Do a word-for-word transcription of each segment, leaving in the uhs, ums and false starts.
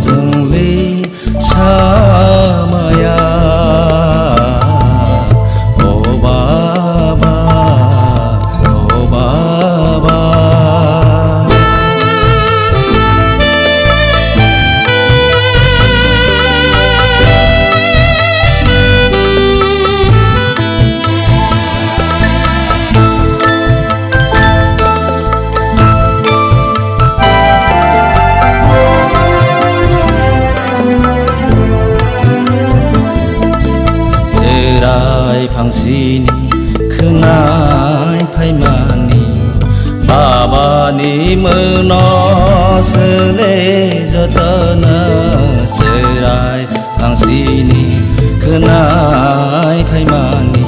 Chwngli samaya, o baba, o baba. Chwrai phangsini khwnai phaimani, babani mungno swle jotono. Chwrai phangsini khwnai phaimani,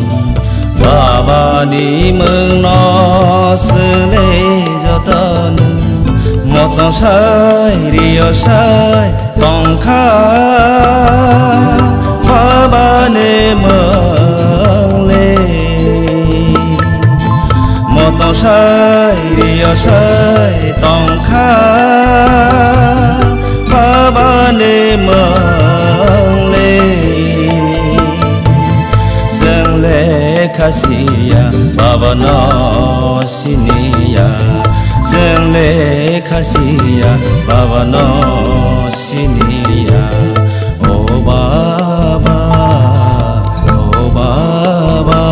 babani mungno swle jotono. Motong sai rio sai tongkha babani mungli. Motong sai rio sai tongkha babani mungli. Chwng lekha siya babano siniya. Chwng lekha siya babano siniya. O baba, o baba.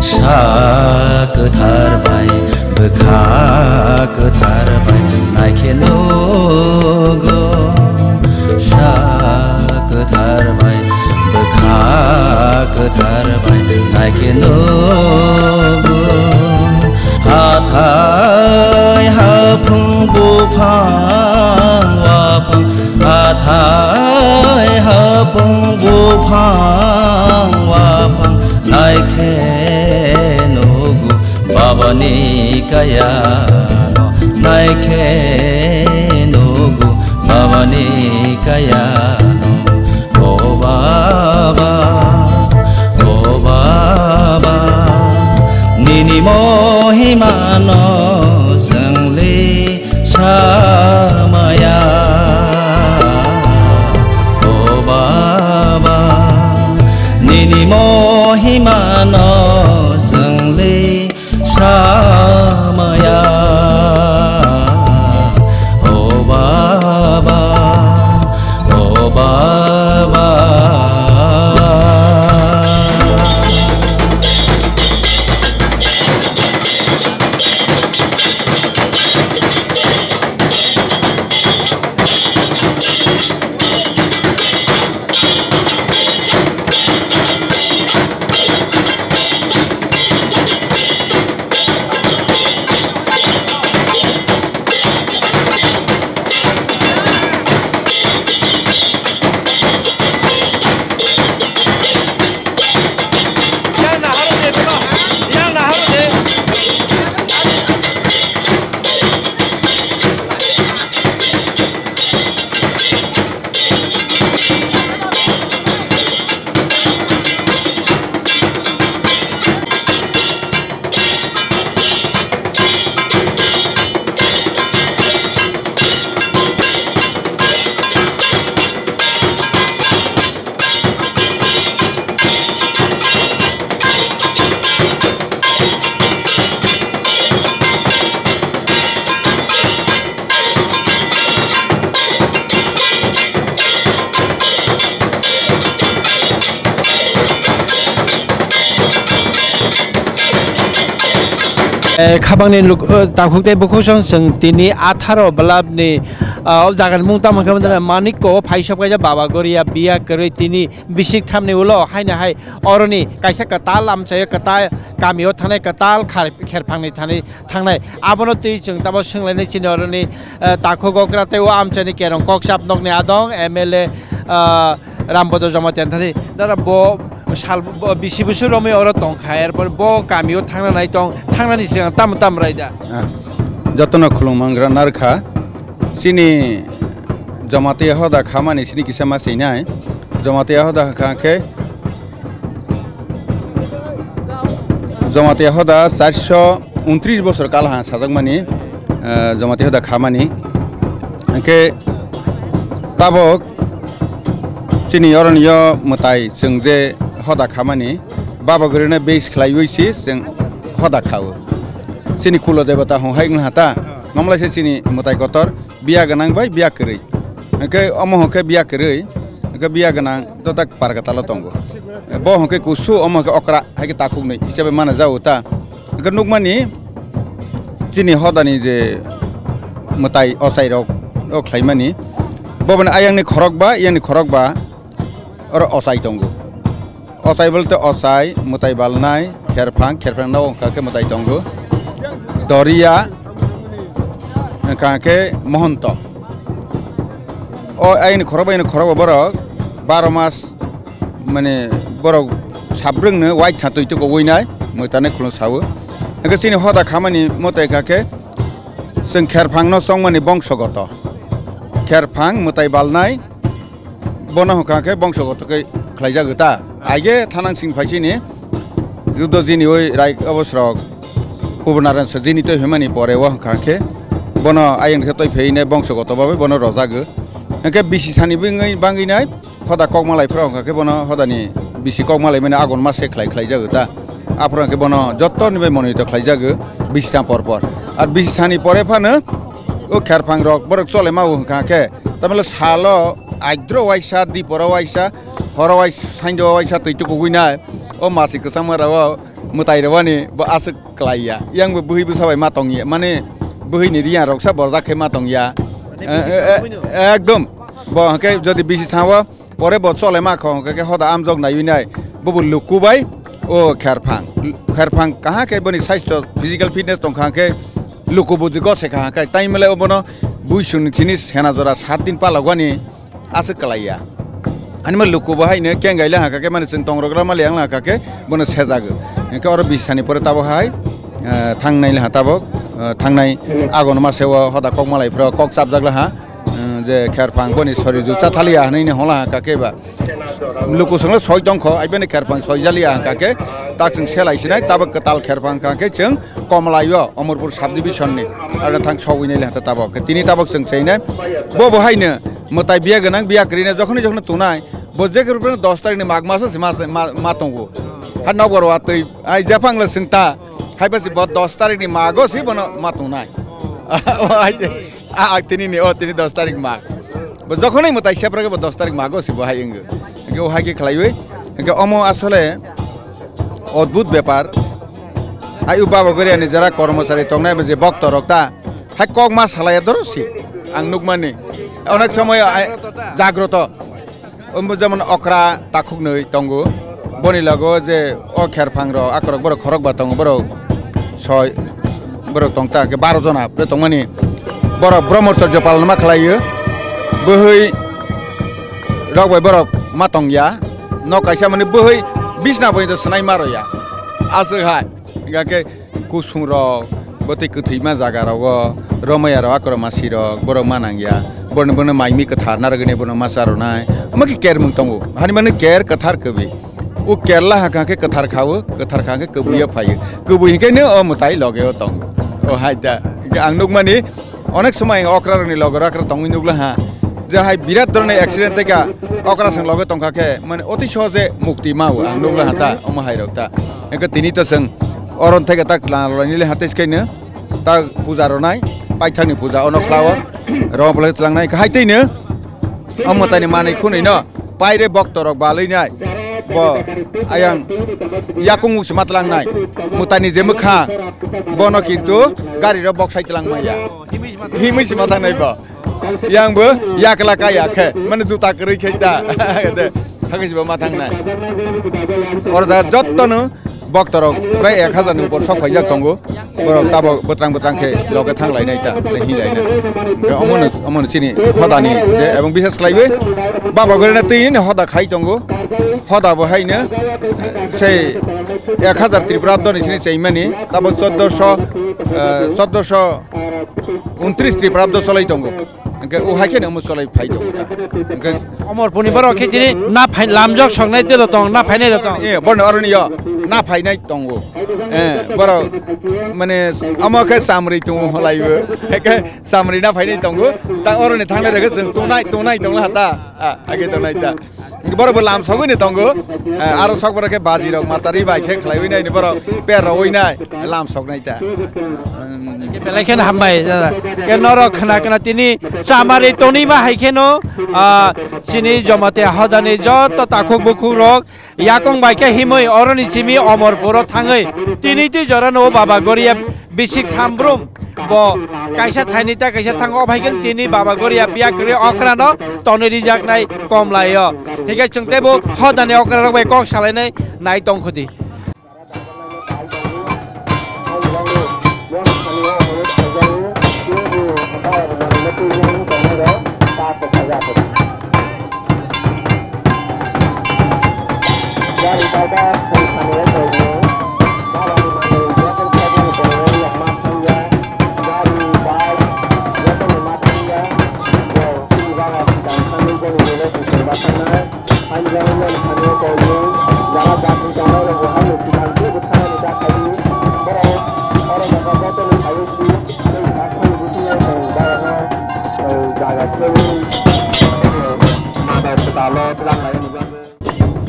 Sa kwthar bai, bwkha kwthar bai naikhe nugo. Sa kwthar bai, bwkha kwthar bai naikhe nugo. Hathai haphung buphang waphang, hathai haphung buphang waphang naikhe nugo. Babani kayano naikhe nugo, babani kayano. O baba, o baba, nini mohimano chwngli samaya. O baba, nini mohimano chwngli samaya. O baba, o baba. Eh, khabangni luk-, eh, takhuk tei bukhuk song chwng tini atharo belapni, ah, o jagani mung tamo khe Manikko phaisok kaisa Baba Goria biya kwrwi tini bisik thamni ulo haino hai oroni kaisa kwtal amchaio kwtal kamio thanai kwtal khar-, kherphangni thani thangnai. Abono twi chwng tamo swnglainai chini oroni, eh, takhuk okra tei o amchaini kerong kokchap nokni adong M L A, ah, Rambodo Jamatia thani. Dada bo Sal bo bisi bwswk romwi oro tong kha, erpor bo kamio thangna nai tong, thangnani sigang tamo tamo rai da? Ah, jotono khulumung gra narkha. Chini Jamatia hoda khamani chini kisa ma sinai. Jamatia hoda kha khe, Jamatia hoda charso untris bosor kal ha sajakmani, ah, Jamatia hoda khamani. Hwnkhe tabok chini oroni o mwtai chwng je hoda khamani, baba gurino base khlaiwi se chwng hoda kha-o. Chini kulo debata hwn hai wngkha ta, mamlai se chini mwtai kotor, biya gwnang bai biya kwrwi. Hwnkhe omo hwnkhe biya kwrwi, hwnkhe biya gwnang to tak pargatalo tongo. Bo hwnkhe kusu, omo hwnkhe okra, hai khe takhuknwi hisabe mana jao ta. Hwnkhe nukmani chini hodani je mwtai ochairok o khlaimani, boboni ayangni khorokba, iyangni khorokba oro ochai tongo. Ochai bolte ochai, mwtai balnai, kherphang, kherphang no wngkha khe mwtai tongo. Doriya, wngkha khe mohonto. O ayni khorokba, ayni khorokba borok baro mas, mane, borok sabrwngno waitha twi tukuwi nai, mwtai nai khulung sawo. Hwnkhe chini hoda khamani mwtai kha khe chwng kherphang no chongmani bongsogoto. Kherphang mwtai balnai, bono hwnkha khe bongsogoto khe khlaijago ta. Aige thanang sing phai chini judo jini oi rai obosrok Purbo Narayan so jini toi hwnmani pore o hwnkha khe bono ayang khe toi phai ne bongsogoto babai bono rojago. Hwnkhe bisi sani bangwi, bangwi nai hoda kokma lai phra hwnkha khe bono hodani bisi kokma lai mani agon ma se khlai khlaijago ta. Aphuru hwnkhe bono jottoni bai monito khlaijago bisi thang por por. Ar bisi sani pore phano o kherphang rok borok chole ma o hwnkha khe, tamle salo aidro waisa, diporo waisa, horo waisa, saindo waisa twi tukugwi nai. O masi kwchangma rao mwtai rwani bo aswk klai ya. Yang bo bwhwi bwsa bai ma tong ya. Mane bwhwi ni riya rok sa borjak khe ma tong ya. Mane Eh, bisi eh, eh, tongwi no. Ekdom. Bo hwnkhe jodi bisi thango, pore bo chole ma kho, hwnkhe khe hoda amjok naiwi nai. Bo bo luku bai o kherphang. Kherphang kaha khe boni saisto physical fitness tong kha khe luku buji gose kha khe. Tai mele obono bui suni thini sena jora sat din palagwani aswk kalai ya. Ani ma luku bo haino kengai la haka khe mani chwng tong rok la mali ang la haka khe bono sejago. Hwnkhe oro bisi sani pore tabo hai, eh, thangnai la ha tabo, eh, thangnai agon ma se o hoda kok malai phro kok chapjak la ha. Umm, je kherphang boni sori ju cha thaliya hinwi ni hwnla hwnkha khe ba. Luku swngla soi tong kho, ai bini kherphang soi jaliya hwnkha khe, tak chwng selai sinai, tabuk kwtal kherphang hwnkha khe chwng Komlaio, Omorpur sub division ni, aro thang sogwi nai le hwnkha tabuk. Khe tini tabuk chwng chainai, bo bo haino mwtai biya gwnang, biya kwrwi no jokhoni jokhoni tunai, bo je kwrwi no dos tarikh ni Mag maso se ma, ma, ma tongo. Ha nokbar watwi, ai jephang le swng ta, hai ba se bo dos tarikh ni Mago se bono ma tongnai. O hai je. Ah, ah, tini ni, oh, tini dos tarik Mag. Bo jokhonoi mwtai sepra khe bo dos tarik Mago si bo hai wngwi. Hwnkhe o hai khe khlaiwi. Hwnkhe omo asole odbhut bepar. Hai o baba goriani jara kormochari tongnai bo je bokto rok ta. Hai kok ma salai doro si. Ang nukmani. Onek somoy, ah, jagroto. Omo jemon okra takhuknwi tongo. Boni logo je o kherphang rok, akorok borok khorokba tongo, borok soi, borok tongta khe baro jona bre tongmani. Borok brahmacharya palma khlaio. Bwhwi rok bai borok ma tongya. Nok kaisa mani bwhwi bisna bai do swnai ma roya. Aswk hai. Hingkha khe kusung rok, bo tei kwthwima jaga rogo, romaya rok, akorok masi rok, borok ma nangya. Borokni bono mai mi kwthar narwgwini bono ma cha rwnai. Omo khe ker mung tongo. Hani mani ker kwthar kwbwi. O ker la hakha khe kwthar kha-o, kwthar kha khe kwbwi o phaio. Kwbwi hinkhe no o mwtai loge o tongo. O hai da. Hinkhe ang nukmani, onek somoi ang okra rokni loge rok okra tongwi nukla ha. Je hai birat dhoroner accident tei ka okra song loge tongkha khe, mane oti sohoje mukti ma-o ang nukla ha ta, omo hai rok ta. Hingkhe tini to chwng oron thai khe tak lana loi nili ha tei swkaino tak puja rwnai, paithakni puja ono khlao, rw bolai tlangnai hai tei no. Omo taini manwi khwnwi no paire bokto rok balwi nai. Bo ayang yakung se ma tlangnai. Mwtaini je mwkha bono kintu gari rok boksai tlang maya. Himwi se ma thangnai bo. Yang bo yakla kaya khe mane juta kwrwi khe ta. Hakhe se bo ma thangnai. Oro jaga jotto no Boktorok prai ek hajar ni upor sok paijak tongo. Borok tabok bwtrang bwtrang khe loge thang lainai ta, hinwi lainai. Hwnkhe omono, omono chini hodani je, ebong bishes khlaiwi Baba Gorina twi ni hoda khai tongo. Hoda bo haino, eh, sei ek hajar Tripura Abdoni sini chaimani, tabok choddoso, eh, choddoso untris Tripura Abdo cholai tongo. Hwnkhe o hai kheno omo cholai phai tongo ta. Hwnkhe Omorpurni borok khe tini na phai, lamjok soknai tei rw tong, na phainai rw tong. Eh, borno aroni yo, na phainai tongo. Eh, borok, mane, omo khe chamri tongo holaibo. Hwnkhe chamri na phainai tongo. Ta oroni thangnai rwkhe chwng tongnai, tongnai tongla ha ta. Ah, age tongnai ta. Borok bo lam sogwi ni tongo. Eh, aro sok borok khe baji rok matari bai khe khlaiwi nai ni borok per rogwi nai lam soknai ta. Belai kheno hambai, dada. Ke norok khna khna tini chamari tonima hai kheno, ah, chini Jamatia hodani joto takhuk bukhuk rok yakong bai khe himwi oroni chimi Omorpuro thangwi tini twi jorano Baba Goria bisik thambrum bo kaisa thaini ta kaisa thango, o hai khe tini Baba Goria biya kwrwi okrano tonwi rijaknai komlaio. Hingkhe chwng teibo hodani okra rok bai kok salainai nai tongkhudi.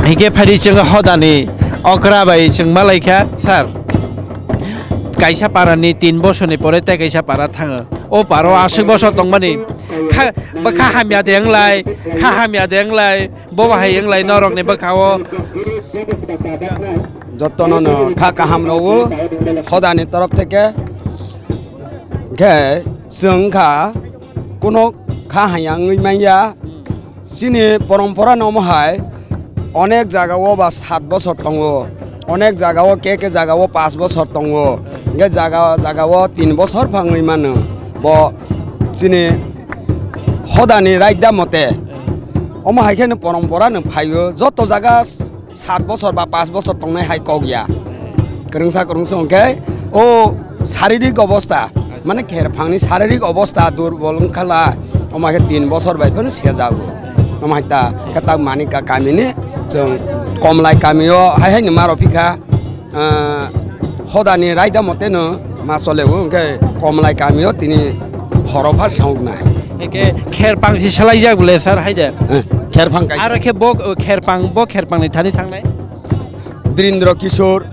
Hingke phaidi chwng hodani okra bai chwng malaikha, sir. Kaisa para ni tin bosor ni pore tei kaisa para thango. O paro aswk bosor tongmani kha, bwkha hamya de wnglai, kha hamya de wnglai, bo bahai wnglai norok ni bwkha o. Jotono no kha kaham rwo hodani torof theke. Hingke chwng kha kuno kha hamya wngwi manya. Chini porompora no omo hai onek jaga o ba sat bosor tongo, onek jaga o ke ke jaga o pash bosor tongo, hingke jaga jaga o tin bosor phangwi mano. Bo chini hodani raida mote omo hai khe no porompora no phaio joto jaga. Sat bosor ba pash bosor tongnai hai kok ya. Kwrwngsa kwrwngsa hwnkhe o saririk obostha, mane kherphangni saririk obostha durbol wngkha la, omo hai khe tin bosor bai phano sejago. Omo hai ta khe tak manik ka kamini chwng Komlai kamio hai hai ni ma rw phi kha, ah, hodani raida mote no ma chole o, hwnkhe Komlai kamio tini horo pha sauknai. Hwnkhe kherphang si salaijak bole sir hai de? Eh, kherphang kaisa. Aro khe bo, o, kherphang, bo kherphang ni thani thangnai? Birindra Kishore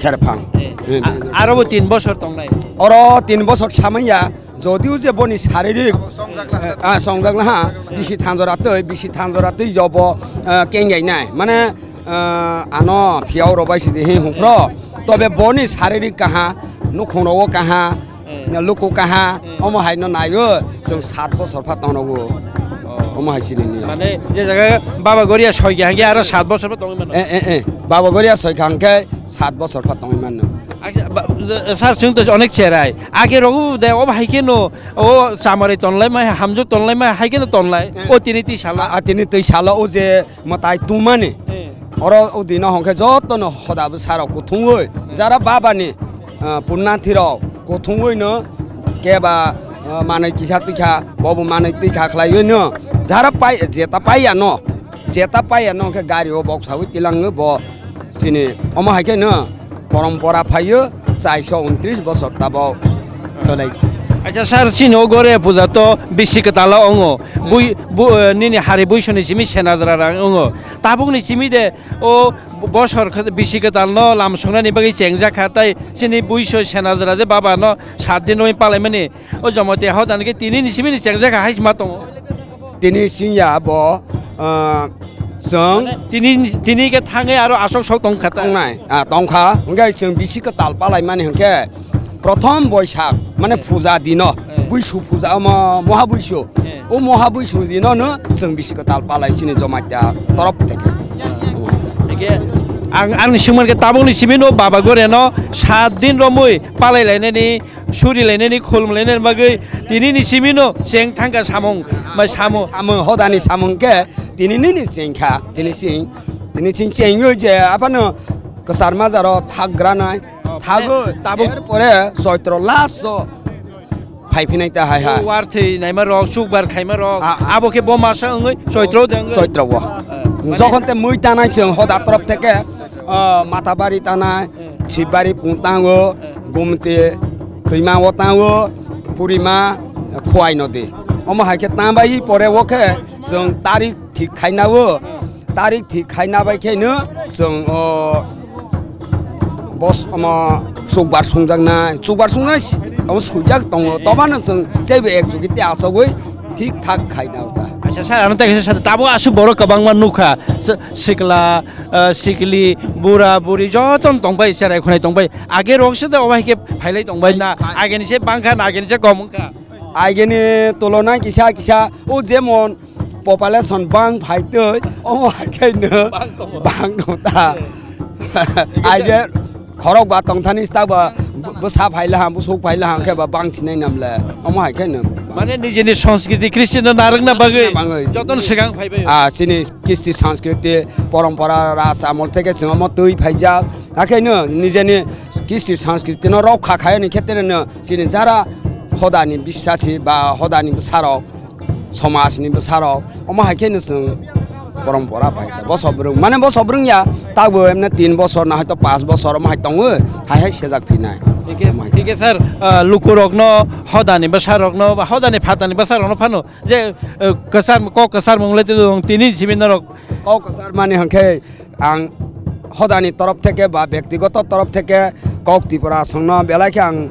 kherphang. Eh, eh, a-, Birindra aro bo Kishore. Tin bosor tongnai? Oro tin bosor samanya, jodio je boni saririk, eh, ah, songjak laha, bisi thanjora twi, bisi thanjora twi jobo, eh, kengai nai. Mane, eh, ano phiyao rw bai sidi hi hungphro. Tobe boni saririk kaha, nukhung rogo kaha, Hmm. Luku kaha, Hmm. Omo hai no naio, chwng sat bosor pha tongnogo. Oh. Omo hai chini niyo. Mane, je jaga Baba Goria soi kha, hingke aro sat bosor pha tongwi mano? Eh, eh, eh. Baba Goria soi kha, hingke sat bosor pha tongwi mano. Ake, ba, sir, chwng to onek cherai. Ake rogo de, o hai khe no, o chamari tonlai mai, hamjwk tonlai mai, hai khe no tonlai. Eh. O tini twi salo. A, a, tini twi salo, o je mwtai tungmani. Eh. Oro o dino hongkhe jotono hoda bwsarok kuthungwi, eh, jara babani, ah, punnathirok kuthungwino keba, ah, manwi kisa twi kha, bobo manwi twi kha khlaiwino jara pai, jeta paiyano, jeta paiyano hongkhe gario boksawi tilangwi bo chini omo hai kheno porompora phaio, chaiso untris bosor tabok cholai. Acha sir, chini o gore puja to bisi kwtalo ongo. Bui, bu, eh, nini hari buisoni simi senajra rang ongo. Tabukni simi de o bosor khe bisi kwtal no lam songnani bagwi chengjak kha, tai chini buiso senajra de baba no sat din rwi palaimani. O Jamatia hodani khe tini ni simi ni chengjak kha hai ma tongo. Tini singya bo, ah, chwng. Mane tini, tini khe thangwi aro asok sok tong kha ta? Tongnai, ah, tong kha. Hwnkhe chwng bisi kwtal palaimani hwnkhe prothom Boisak, mane puja dino, eh, buisu puja, omo moha buisu. Eh. O moha buisu dino no chwng bisi kwtal palai chini Jamatia torop theke. Hwnkhe Ang, ang swngmani khe tabukni simi no Baba Goria no saat din romwi palai lainani, suri lainani, khulum lainani bagwi tini ni simi no cheng thangkha samung, mai samung. Samung, hodani samung khe tini nini chengkha, tini sing, tini sing chengwi je aphano kwchar majaro thak granai, thagwi tabuk. Er pore Choitro last o phai phinai ta hai hai. Warthwi naima rok, chukbar khaima rok, a, a. Abo khe bo masa wngwi Choitro de wngwi. Choitro o. Eh, mane jokhon te mui tanai chwng hoda torof theke, ah, Matabari tanai, eh, Sibari pung tango, eh, Gumti twima o tango, Purima, Khowai nodi. Omo hai khe tangbai pore o khe chwng tarik thik khaina o, tarik thik khaina bai khe no chwng o bos omo chukbar sungjaknai, chukbar sungnai si-, omo sujak tongo, tobano chwng teibo ekjugi tei achogwi thik thak khaina o ta. Acha sir, ano tei kaisa sir, tabuk aswk borok kwbangma nukha, si-, sikla, ah, sikli, bura, buri jotono tongbai, cherai khwnai tongbai. Age rok se da obo hai khe phailai tongbai na, ageni se bangkha na, ageni se kom wngkha. Ageni tulona kisa kisa, o jemon population bang phai twi, omo hai khe no bang tongo. Bang no ta. Aide khorok ba tongthani sta ba bwsa phai laham, bwsuk phai laham khe ba bang sinai namle. Omo hai khe no. Mane nijini sanskriti Kristino narwkna bagwi. Bagwi. Jotono swkang phai bai. Ah, chini Kristi sanskriti porompora ras amol theke chwng omo twi phaijak. Hakhe no nijeni Kristi sanskriti no rokha khaini khetre no chini jara hodani bisasi ba hodani bwsarok, somajni bwsarok, omo hai khe no chwng porompora bai. Boso bwrwng, mane boso bwrwng ya, tabo emne tin bosor na hoito panch bosor omo hai tongo, hai hai sejak phinai. Thik he, omo hai. Thik he sir, ah, lukurokno, hodani bwsarokno, ba hodani phatani bwsarokno phano je, eh, kwchar, kok kwchar mung lai tong tini simi norok. Kok kwchar mani hwnkhe Ang hodani torof theke ba bektigoto torof theke kok Tripura songno belai khe ang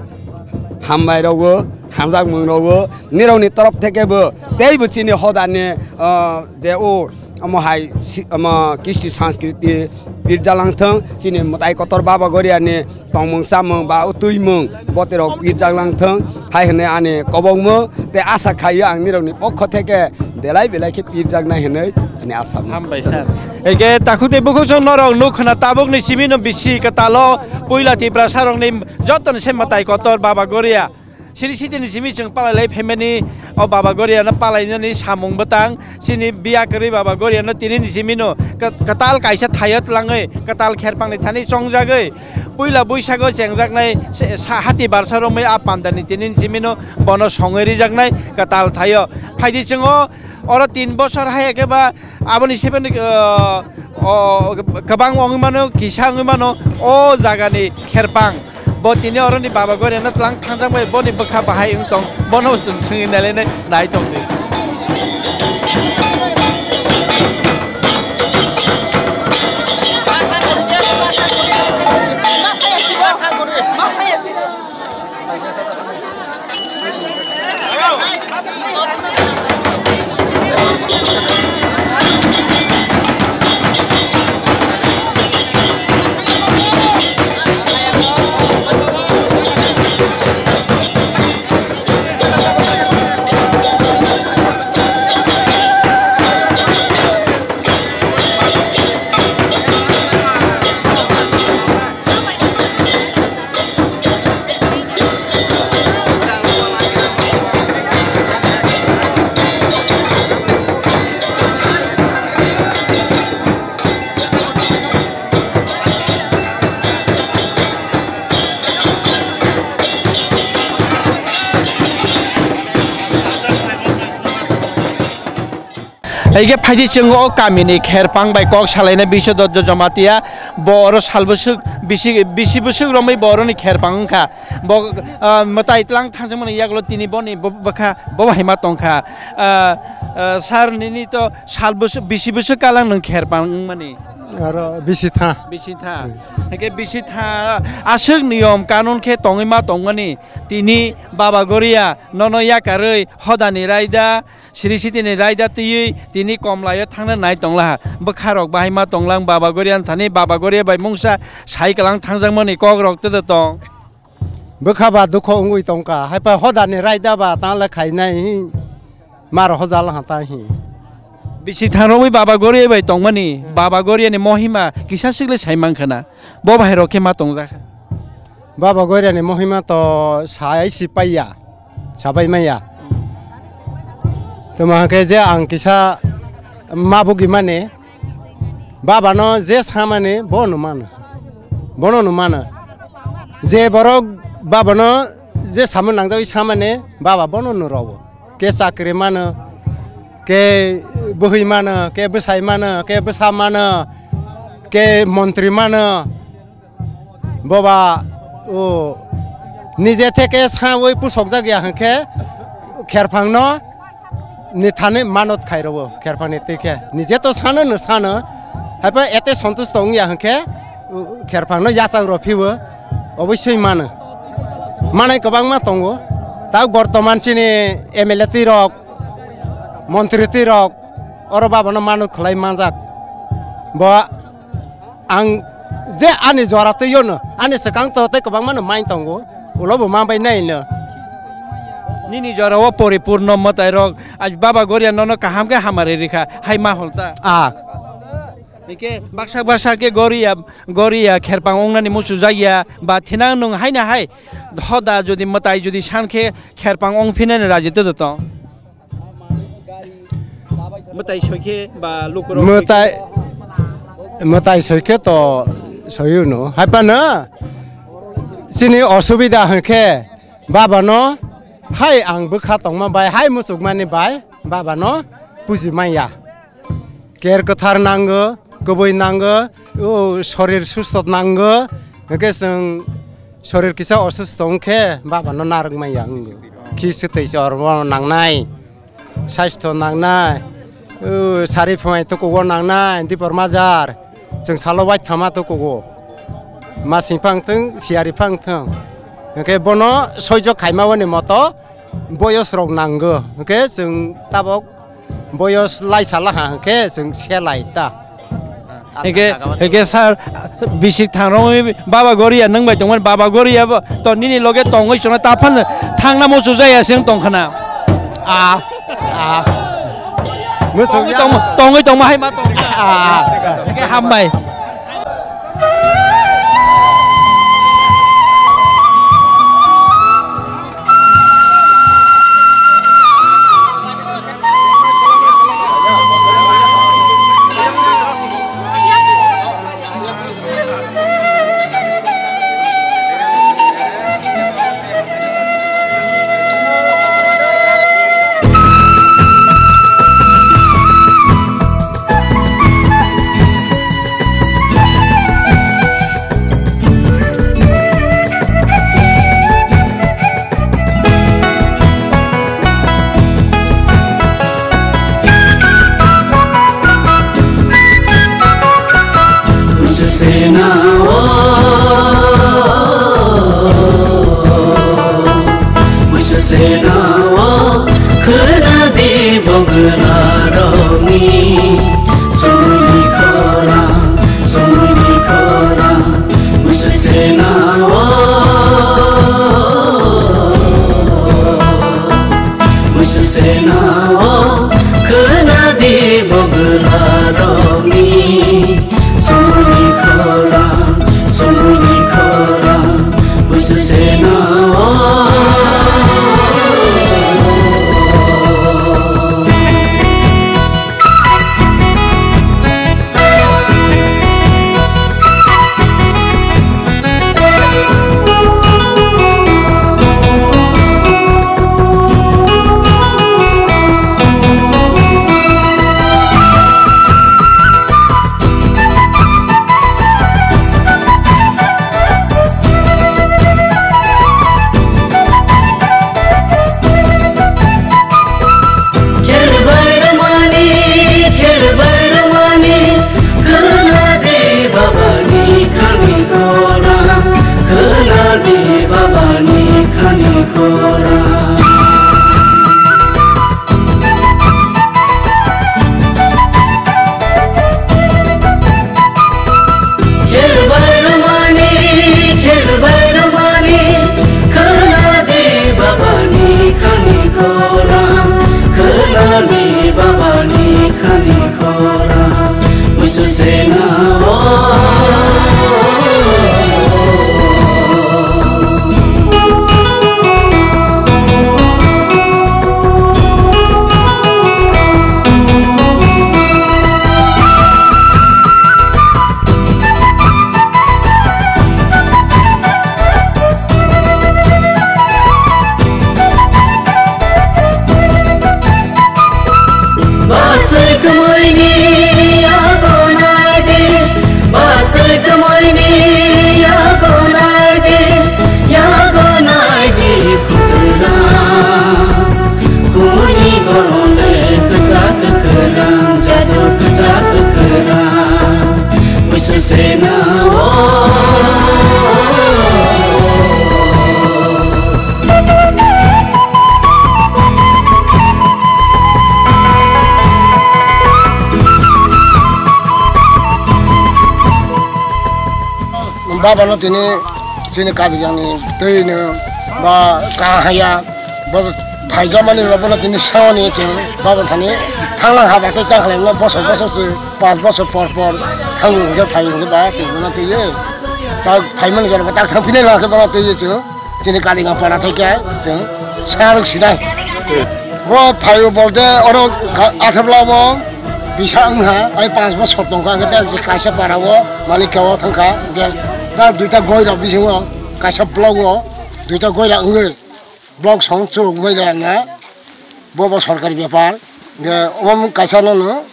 hambai rogo, hamjakmung rogo, nirokni torof theke bo teibo chini hodani, ah, je o omo hai si-, omo kisti sanskriti pirjalang thung, chini mwtai kotor Baba Goriani tongmung chamung ba o twimung boterok pirjak lang thung hai hwnwi ani kobokmung tei asa khaio ang nirokni pokho theke belai belai khe pirjaknai hwnwi ani asa. Hambai sir. Eke takhuk tei bukhuk chwng norok nuk khna tabukni simi no bisi kwtalo puila Tiprasa rokni jotoni se mwtai kotor Baba Goria. Siri sitini simi chwng palai lai phaimani o Baba Goria no palainani samung bwtang. Chini biya kwrwi Baba Goriano tini ni simi no kwtal kaisa thaio twlangwi kwtal kherpangni thani chongjagwi puila buisago chengjaknai se-, sa-, hati barsa romwi a pandani tini ni simi no bono songwi rijaknai kwtal thaio. Phaidi chwng o oro tin bosor hai khe ba aboni sebeni, o, o, kwbang wngwi mano, kisa wngwi mano o jagani kherpang. Bo tini oroni Baba Goriano tlang thangjak bai boni bwkha bahai wng tong, bono chwng swngwi nailainai nai tong di. Haikhe phaidi chwng o kamini kherpang bai kok salaina Biswa Doddo Jamatia, bo oro sal bwswk bisi, bisi bwswk romwi bo oroni kherpang wngkha. Bo, ah, mwtai tlang thangjakmani yagulo tini boni bo-, bwkha bo bai ma tongkha. Ah, ah, sir nini to sal bwswk, bisi bwswk kalang nwng kherpang wngmani? Aro bisi tha. Bisi tha. Hmm. Haikhe bisi tha aswk niyom kanun khe tongwi ma tongmani tini Baba Goria nono yakarwi hodani raida Sri Sitini raida twiwi tini Komlaio thangna nai tonglaha. Bwkharok bahai ma tonglang Baba Gorian thani Baba Goria bai mungsa sai kwlang thangjakmani kokrok tei tong. Bwkha ba dukho wngwi tongkha, haiphai hodani raida ba tangla khainai hi mar hojal ha ta hi. Bisi thangrogwi Baba Goria bai tongmani, Baba Goria ni mohima kisa sikle sai mankha na. Bo bahai rok khe ma tongjak kha. Baba Goria ni mohima to sai si paiya, sabai maya. Tamo hake je ang kisa ma bugi mani, Baba no je samani bo no mano. Bono no mano. Je borok Baba no je samung nangjagwi samani, Baba bono no rogo. Ke chakri mano, ke bwhwi mano, ke bwsai mano, ke bwsa mano, ke montri mano. Boba o nije theke sawi pusokjak ya hwnkhe kherphangno ni thani manot khairwo kherphangni twi khe. Nije to sano no sano, haipa ete santusto wngya hwnkhe kherphangno yachak rw phiwo, oboisoi mano. Manai kwbangma tongo. Ta bortoman chini M L A twi rok, montri twi rok, oro Baba no manot khlai manjak. Bo ang je ani jora twi yono, ani swkang to tei kwbangma no mai tongo, ulo bo ma bai nai no. Nini jora o poripurno mwtai rok, aj Baba Goria nono kaham khe hamari rikha, hai ma hol ta. Ah. Hike baksa baksa khe Goria, Goria kherpang ongnani muchujak ya, ba thinang nung hai na hai, hoda jodi mwtai jodi san khe kherpang ong phinani raji to tong. Mwtai soikhe ba lukurok Mwtai, mwtai soikhe to soyuno. Haipano chini osubida hwnkhe Baba no hai ang bwkha tongma bai, hai muchukmani bai Baba no puji maya. Ker kwthar nango, kwbwi nango, o sorir susto nango. Hwnkhe chwng sorir kisa osusto wngkhe Baba no narwk maya wngo. Khi swtwi chormo nangnai. Saisto nangnai, o, sari phwmai tukugo nangnai, dipor majar, chwng salo waithama tukugo. Masing phang thwng, siyari phang thwng. Hwnkhe bono soijo khaimani moto boyos rok nango. Hwnkhe chwng tabok boyos laisa laha hwnkhe chwng selai ta. Hwnkhe, hwnkhe sir, bisik thangrokwi Baba Goria nwng bai tongmani, Baba Goria bo to nini loge tongwi chwngno ta phano thangna muchujaya se wng tongkhana. Ah, ah. Muchung tongwi tongma hai ma tong. Ah. Hwnkhe hambai. Baba no tini chini kabijang ni twi no ba kahaya bo phaijak mani bo no tini sao ni chwng baba thani thanglang haba tei tang khlai no bosor bosor se panch bosor por por thango hwnkhe phai hwnkhe ba chwng bo no twi ta phai mani jora bo tak thang phine lang khe bo no twi chwng. Chini Kaligang para thai khe chwng sarok sinai. Hmm. Bo phaio bolte oro ka-, Athabla bo bisa wngha, ai panch bosor tongkha, hwnkhe tei kaisa para o Manikya o thangkha, hwnkhe ta duita goira bisingo kaisa block o duita goira wngwi block song churuk wngwi laiya. Bo bo sorkari bepar. Hwnkhe omo kaisa nono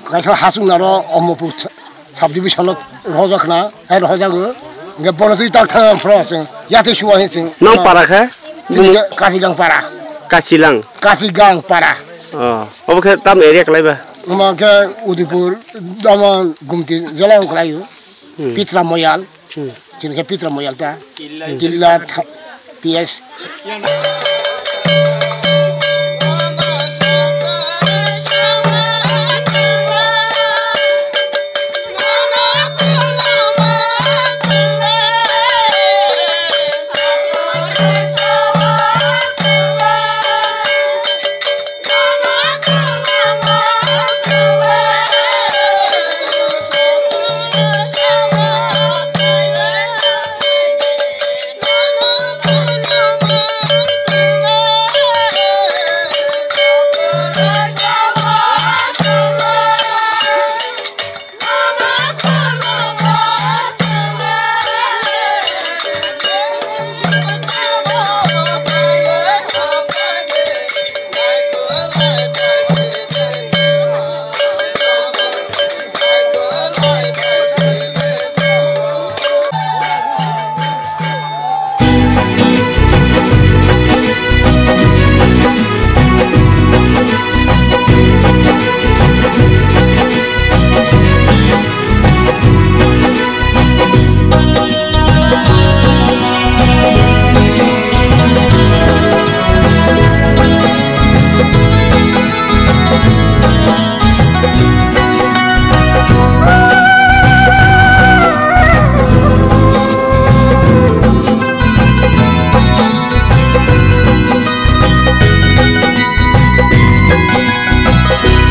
kaisa hachwk naro Omopur sa-, subdivision o rohojak khna, hai rohojago. Hwnkhe bono twi tak thang phro chwng yatwi suwa hin chwng. Nang para khe? Chini khe Kachigang para. Kachilang? Kachigang para. Oh, obo khe tam area kwlai ba? Omo khe Udaipur, omo Gumti jela o kwlai o. Hmm. Pitra Moyal. Hmm. Chini khe Pitra Moyal ta. Killa tha-, P S.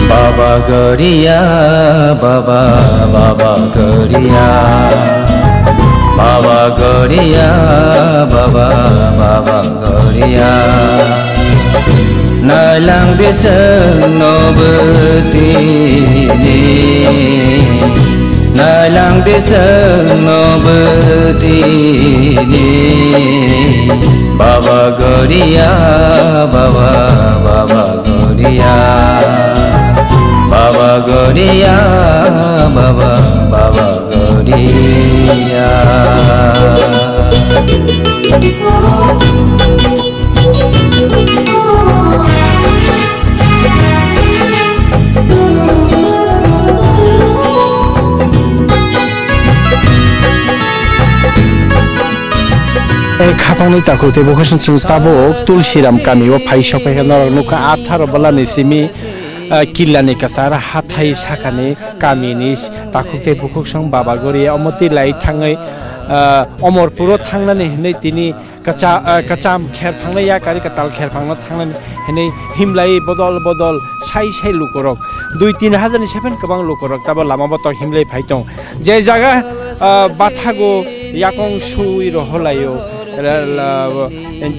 Baba Garia, Baba, Baba Garia, Baba Garia, Baba, Baba Garia. Nailang bising no bwtini, nailang bising no bwtini. Baba Garia, Baba, Baba Garia, Baba Garia, Baba, Baba Garia. Khapangni takhuk tei bukhuk song chwng tabuk Tulsiram kami o phai sok phaikha norok nukha atharo bwlani simi, ah, killani kwchar hathai sakani kamini takhuk tei bukhuk song Baba Gori omo twi lai thangwi, ah, Omorpuro thangnani hinwi tini Kacha-, ah, kacham kher phangna yakari kwtal kher phangna thangnani hinwi himlai bodol bodol sai sai lukorok dui tin hajar ni seven kwbang lukorok tabo lama botok himlai phai tong. Je jaga, ah, bathago yakong sui roholaio, la, la,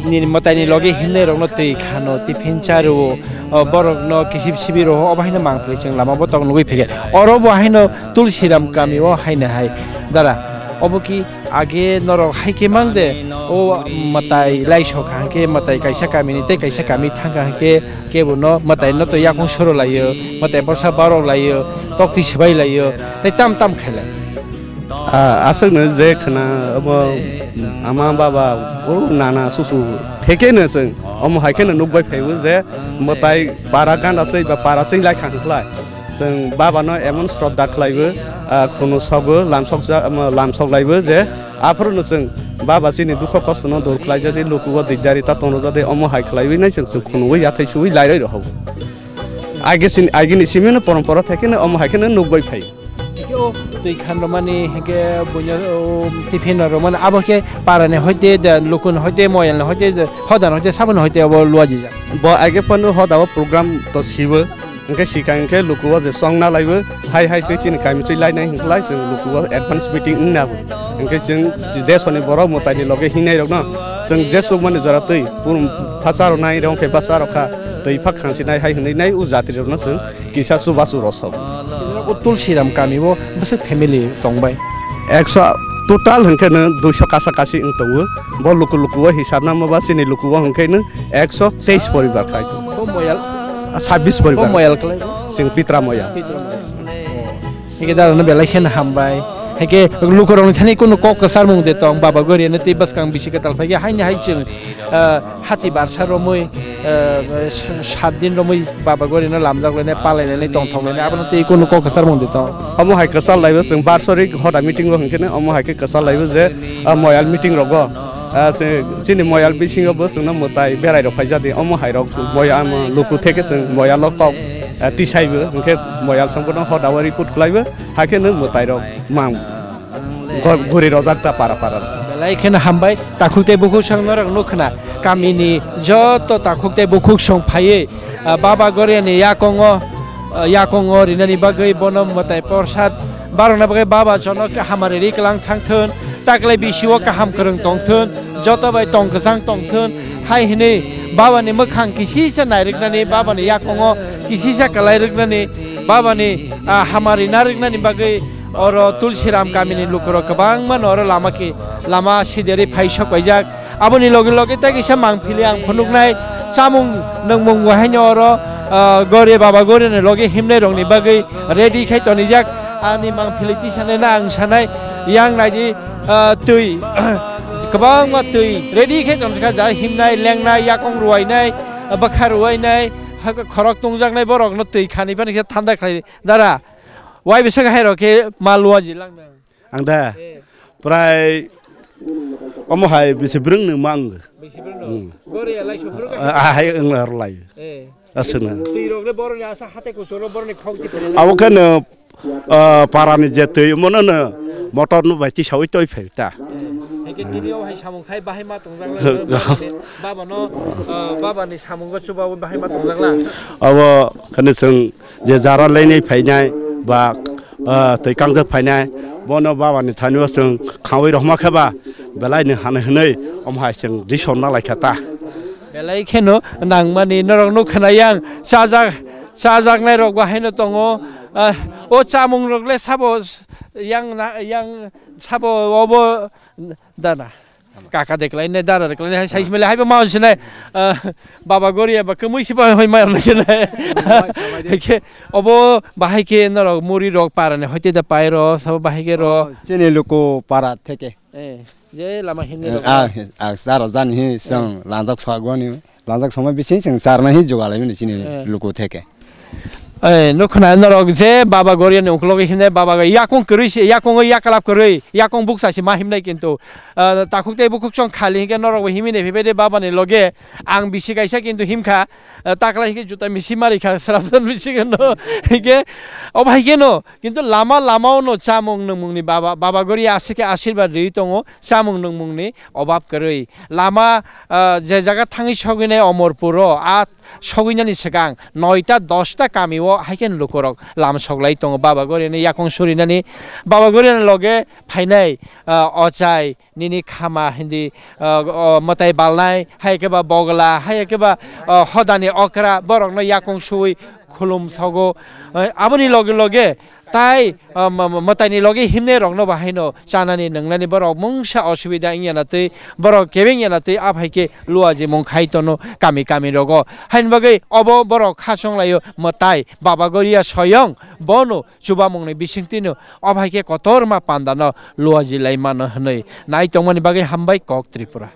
nini mwtaini logi himnai rokno twi khano tiffin charuo, ah, borokno kisip sibi roho obo haino mangpili chwng lama botok nugui phege. Oro bo haino Tulsiram kami o haino hai dara obo ki Age norok hai khe mang de, o mwtai laisok hang khe mwtai kaisa kamini tei kaisa kami thang kha hang khe kebo no mwtai no to yakung soro laio, mwtai borsa barok laio, tokti swbai laio, tei tam tam khailai. Ah, aswkno je khna obo ama baba o nana susu thekeno chwng omo hai kheno nukbai phaibo je mwtai para gana chwng ba para chwng lai kha hwnkhlai. Chwng baba no emon shraddha khlaibo, ah, khunu sogo, lamsokjak, um, lamsok laibo je aphuru no chwng baba chini dukho kosto no dur khlaijadi, lukugo dikdari ta tongrojadi, omo hai khlaiwi nai chwng, chwng khunuwi yathai suwi lairoi rohobo. Age sin-, agini simi no porompora thai kheno omo hai kheno nukbai phai. Tei o Twi khan romani, hingke buino, o, tiffin romani, abo khe parani hoite, de, lukuni hoite, moyalni hoite, de, hodani hoite, saboni hoite abo luajijak. Bo age phano hoda o program to sibo, hingke sikang hingke luku o je song na laibo, hai hai twi chini kami chui lainai hingke lai chwng luku o advance meeting wngna bo. Hingke chwng desoni borok mwtaini loge hinai rokno chwng jesuk mani jora twi pum phacha rwnai rong khe bacha rokha twi phak khangsinai hai hwnwi nai o jati rokno chwng kisa chubachu rosok. O Tulsiram kami o bwswk family tongbai? Ekso total hwnkhe no duiso kasa kasi wng tongo. Bo luku luku o hisab namo ba chini luku o hwnkhe no ekso teis poribar khai tongo. Bo moyal? Sabis poribar. Bo moyal kwlai bo? Chwng Pitra moyal. Pitra moyal. Hingke dada no belai kheno hambai. Hingke lukurokni thani kunu kok kwcharmung de tong, Baba Goriano tei bwskang bisi kwtal phaikhe haini hai chwng, ah, hati barsa romwi, ah, s-, sat din romwi Baba Goriano lamjak lainai, palainani, tongthok lainai, abono tei kunu kok kwcharmung de tong. Omo hai kwchar laibo chwng barsorik hoda meeting o hwnkhe no omo hai khe kwchar laibo je, ah, moyal meeting rogo. Ah, se, chini moyal bisingo bo chwngno mwtai berai rok phaijadi, omo hai rok moyal, um, luku theke chwng moyalo kok, ah, tisaibo, hwnkhe moyal songbono hoda o report khlaibo, hakhe no mwtai rok mang go-, guri rojak ta para para. Belai kheno hambai, takhuk tei bukhuk song norok nukha na, kamini joto takhuk tei bukhuk song phaiwi, ah, Baba Goriani yakongo, ah, yakongo rinani bagwi bono mwtai porsad barokna bagwi Baba jono hamari ri kwlang thangthun, taklai bisio kaham kwrwng tongthun, joto bai tong kwchang tongthun, hai hwnwi Babani mwkhang kisisa nairwknani, Babani yakongo kisisa kwlairwknani, Babani, ah, hamari narwknani bagwi oro Tulsiram kamini lukurok kwbangma no oro lama ki, lama siderwi phai sok paijak. Aboni loge loge tei kisa mangpili ang phunuknai chamung nungmung bo haino oro, ah, Gori Baba Goriani loge himnai rokni bagwi ready khai tonijak. Ani mangpili tisanai na ang sanai, yang naidi, ah, twi, kwbangma twi ready khai tongkha, ja himnai, lengnai, yakong ruwainai, ah, bwkha ruwainai, ha khorok tungjaknai borokno twi khani phani khe thanda khlai dara. Wai bwswk hai rok khe ma luaji langnai. Ang da. Eh. Prai omo hai bisi brwng nung ma ang. Bisi brwng nung. Hmm. Gori alai so brwng. Ah, hai ang lar lai. Eh. Aswkna. Twi rok le boroni asa hate kuchoro boroni khok ti pele. Abo khe no, ah, parani je twi mono no motor no bai ti sawi toi phai ta. Eh. Hake tini o hai samung khai bahai ma tongjak la. Baba no, ah, baba ni samung go chuba bahai ma tongjak la. Abo khani chwng je jara leinai phainai ba, ah, twi kangjak phainai, bono babani thani o chwng khaui rohma khe ba belai ni hanai hwnwi omo hai chwng risor na lai kha ta. Belai kheno nangmani norok no khwnai yang chajak, chajaknai rok bo haino tongo. Ah, o chamung rok le sabo yang na, yang sabo obo dana. Kaka de kwlainai, dada de kwlainai, hai sai mele, hai bo ma sinai, ah, Baba Goriya ba kwmwi si ba, hai ma sinai. Hai khe, obo bahai khe norok muri rok para ni hoite da pai ro, sabo bahai khe ro. Oh, chini luku para theke. Eh, je lama himni rok. Ah, ah, saro jani hi song lanjak sagwani. Lanjak somoi bising chwng charnai hi jugalai mani chini Eh. luku theke. Eh, nukhna norok je Baba Goriani uklogo himnai Baba Gori yakung kwrwi se, yakungo yaklap kwrwi, yakung bukcha se ma himnai kintu, ah, takhuk tei bukhuk chong khali hinkhe norok bo himwi nai phaibai de Baba ni loge ang bisi kaisa kintu himkha, ah, takla hinkhe juta misi mari kha srapsan bisi khe no hinkhe obo hai khe no kintu lama lama o no chamung nungmung ni Baba, Baba Gori aswk khe asirwad rwi tongo chamung nungmung ni obab kwrwi. Lama, ah, je jaga thangwi sogwinai Omorpuro, a sogwinani swkang noita dosta kamio hai khe lukurok lama soklai tongo. Baba Gorini yakung surinani, Baba Gorini loge phainai, ah, ochai, nini khama hindi, ah, o, mwtai balnai, hai khe ba bogla, hai khe ba, ah, hodani okra, borokno yakung suwi khulum sogo. Eh, aboni loge loge tai, ah, ma-, ma-, mwtaini logi himnai rokno bo haino chanani nwngnani borok mungsa osubida wngya na twi, borok kebe wngya na twi, aphai khe luajimung khai tono kami kami rogo. Haini bagwi obo borok kha chwng laio mwtai Baba Goria soyong bono chubamungni bisingtwino ophai khe kotorma pandano luaji lai mano hwnwi nai tongmani bagwi hambai kok Tripura.